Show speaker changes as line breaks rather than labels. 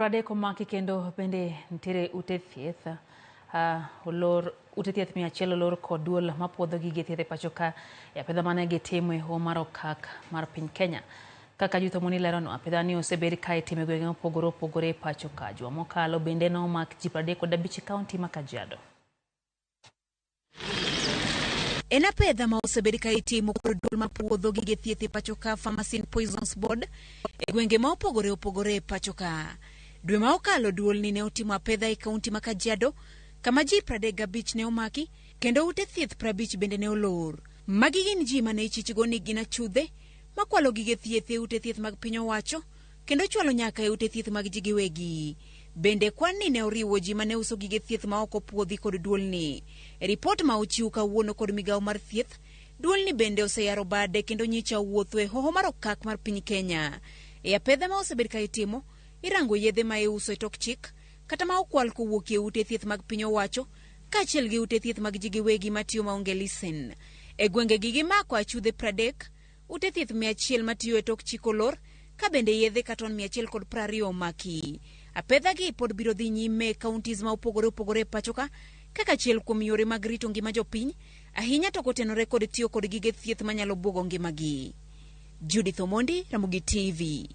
30 omaki kendo bende nitiere ute thieth olor ute thieth 100 olor kod duol mapuodho gige thieth e pacho ka e apedha mane gitimo e hoho mar okak mar piny Kenya. Kaka Judith Omoni leronwa, apedha ni osebed ka itimo e gwenge mopogore opogore e pacho ka. Juma mokalo bende nomak ji 35 e kaunti ma Kajiado.
En apedha ma osebed ka itimo kod duol mapuodho gige thieth e pacho ka Pharmacy and Poisons Board e gwenge ma opogore opogore e pacho ka. Dwe ma okalo duolni ne otimo apedha e kaunti ma Kajiado kama ji 35 ne omaki kendo ute thieth 50 bende ne olor. Magi gin ji mane ichichgo ni gin achudhe makwalo gige thieth e ute thieth mag piny owacho kendo chwalo nyaka e ute thieth mag ji giwegi. Bende kwan ni ne oriwo ji mane uso gige thieth ma ok opuodhi kod duolni. E ripot ma ochiw kawuono kod migawo mar thieth, duolni bende oseyaro bade kendo nyicha owuotho e hoho mar okak mar piny Kenya. E apedha ma osebed ka itimo, irango yedhe ma iuso e tok chik kata ma okwal kowuok e ute thieth mag piny owacho kaachiel gi ute thieth mag ji giwegi matiyo maonge lisen. E gwengegi gimako achudhe 30 Ute thieth 100 matiyo e tok chik olor, ka bende yedhe katon 120 omaki. Apedha gi pod biro dhi nyime e counties ma opogore opogore e pachoka kaka achiel kuom yore mag rito ngima jopiny, ahinya to kotenore kod tiyo kod gige thieth manyalo buogo ngimagi. Judith Omondi, Ramogi TV.